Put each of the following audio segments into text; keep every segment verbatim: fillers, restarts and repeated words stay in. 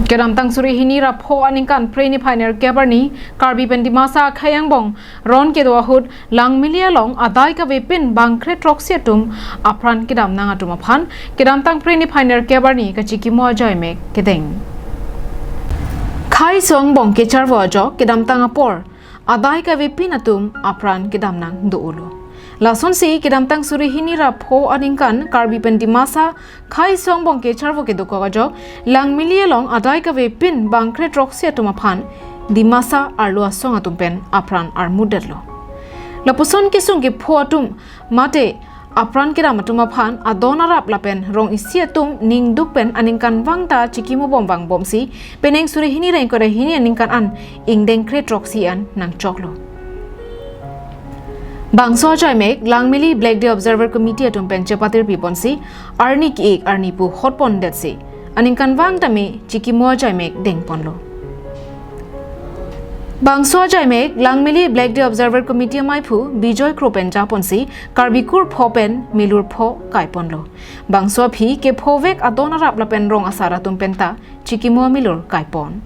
Kedamtang suri hini ra pho aningkan Phre niphai nerkep arni Karbi pen Dimasa akhei angbong ron kedo ahut Langmili along adai kavepin bangkre throksi atum apran kedam nang atum aphan kedamtang Phre niphai nerkep arni kachikimo ajaimek kedeng. Khei aso angbong kecharvo ajok kedamtang apor adai kavepin atum apran kedam nang do-olo. Lasonsi kedamtang suri hini ra pho aningkan Karbi pen Dimasa khei aso angbong kecharvo kedokok ajok Langmili along adai kavepin bangkre throksi atum aphan Dimasa arlo asong atum pen apran armut detlo. Lapuson kesung kepho atum mate apran kedam atum aphan adon arap lapen rong isi atum ningduk pen aningkanvang ta chikimo bom vangbomsi penang suri hini ra ingkoi ra hini aningkan an ingdeng kre throksi an nangchoklo. Bangso ajaimek Langmili Black Day Observer Committee atum pen chepatirpi ponsi arni ki-ik arni pu hotpon detsi aningkanvang tame chikimo ajaimek dengponlo. Bangso ajaimek Langmili Black Day Observer Committee amaiphu Bijoy Kro pen japonsi Karbi kur pho pen milur pho kaiponlo. Bangso aphi kephovek adon arap lapen rong asar atum penta chikimo milur kaipon.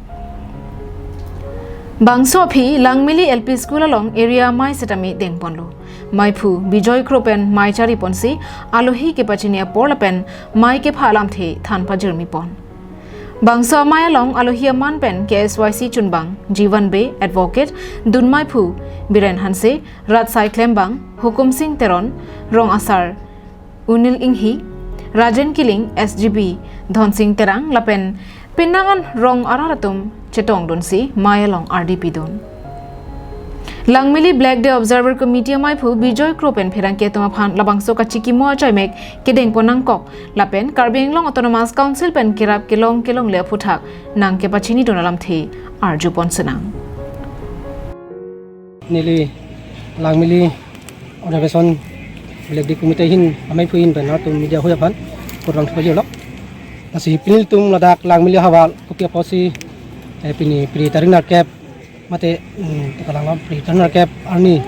Bangso aphi Langmili L P School along area amei setame dengponlo. Maiphu Bijoy Kro pen mei chariponsi alohi kepachini apor lapen mei kepha alamthe than pajirmipon. Bangso amei along alohi aman pen K S Y C chunbang Jivan Bey, Advocate, dunmaiphu Biren Hanse, Rat Saiklembang Hukum Sing Teron, rong asar Unil Inghi, Rajen Killing, S G B Dhonsing Terang lapen penang an rong arat atum chetongdunsi mei along ardi pidun. Langmili Black Day Observer Committee amaiphu Bijoy Kro pen pherangke atum aphan labangso kachikimo ajaimek kedengpon nangkok lapen Karbi Anglong Autonomous Council pen kerap kelong kelongle aphuthak nangkepachinidun alamthe arjupon sinang. Neli Langmili Observation Black Day Committee ahin amaiphu ahin pen nangtum media hoi aphan kurvangthu pajirlo. Lasi pini ilitum ladak Langmili ahavar kopi apotsi, eh, pini Phre tarik nerkep mate, mm, tekalang Phre tarik nerkep arni,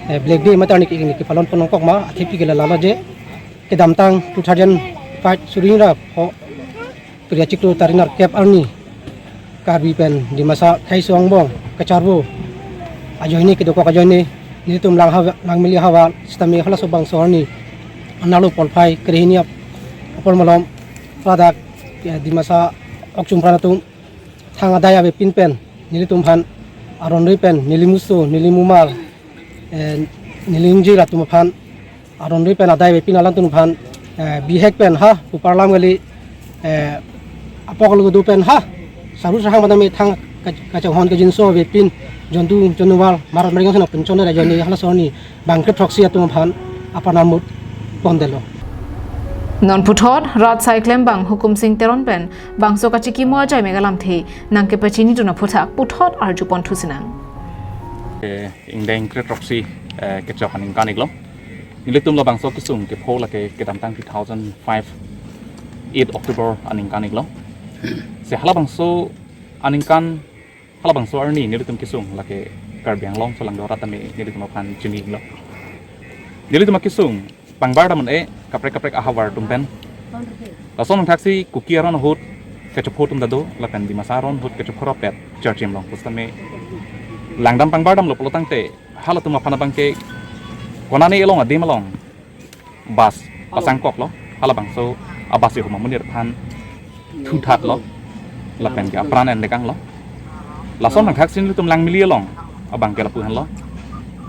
eh, Black Day mate arni ki-ik ni kepalonpon nangkok ma, athe pike la lalo je kedamtang two thousand five suri ra pho Phre achiklo tarik nerkep arni Karbi pen Dimasa khei aso angbong kecharvo ajoine kedokok ajoine nelitum Lang hawa, Langmili ahavar setame halaso bangso arni analo porphai krehini ap-, apor malom ladak, eh, Dimasa okchum pran atum thang adai avepin pen nelitum aphan aron ri pen neli muso, neli mumar, eh, neli ingjir atum aphan aron ri pen adai avepin alangtum aphan, eh, bihek pen ha, upar lam kali, eh, apok alu do pen ha, saru sahang madam thang ka-, kachanghon kajinso avepin jontu januar marat mereng sena pen chonda raja ni halaso arni bangkre throksi atum aphan apran armut pondetlo. Non puthot Rat Saiklembang Hukum Sing Teron pen bangso kachikimo ajaimek alamthe nangkepachinidun aphuthak puthot arjuponthu sinang. Eh, ingdeng kre throksi, eh, kechok aningkan iklo. Nelitum labangso kesung kepho lake kedamtang two thousand five, eight October aningkan iklo. Si halabangso aningkan, halabangso arni nelitum kesung lake Karbi Anglong solangdo arat tame nelitum aphan chini iklo. Nelitum akesung pangbar dam un-e kaprek kaprek ahavar atum pen. Lason angthaksi Kuki aron ahut kachepho atum ta do, lapen Dimasa aron ahut kachepho rapet charchim long pusitame langdam pangbar damlo pulotangte halatum aphan abangke konane along adim along bus pasangkoklo, halabangso a-bus ihum amonit aphan thuthatlo lapen ke apran endekanglo. Lason angthaksi nelitum Langmili along abangke lapu henlo.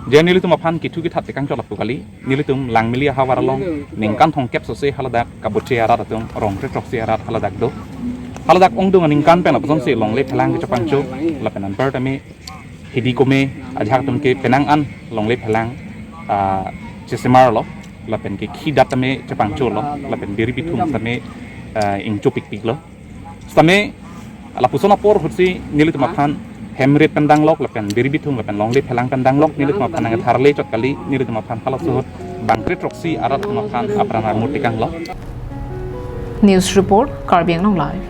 Je nelitum aphan kithu kithat tekang chot lapu kali, nelitum Langmili ahavar along ningkan thomkep sose haladak kabuche arat atum rong kre throksi arat haladak do. Haladak ongdung aningkan pen apusonsi longle phelang kechepangcho lapen anparta me hidi kome ajahak atum ke penang an longle phelang, ah, chesemarlo lapen ke khi dat tame chepangcholo lapen biri bithung tame, ah, ingchopikpiklo. Setame lapuson apor ahutsi nelitum aphan hem rit pen danglok lapen biri bithung lapen longle phelang pen danglok nelitum aphan nangtharle chot kali, nelitum aphan halaso ahut bangkre throksi arat atum aphan apran armut tekanglo. News report, Karbi Anglong Live.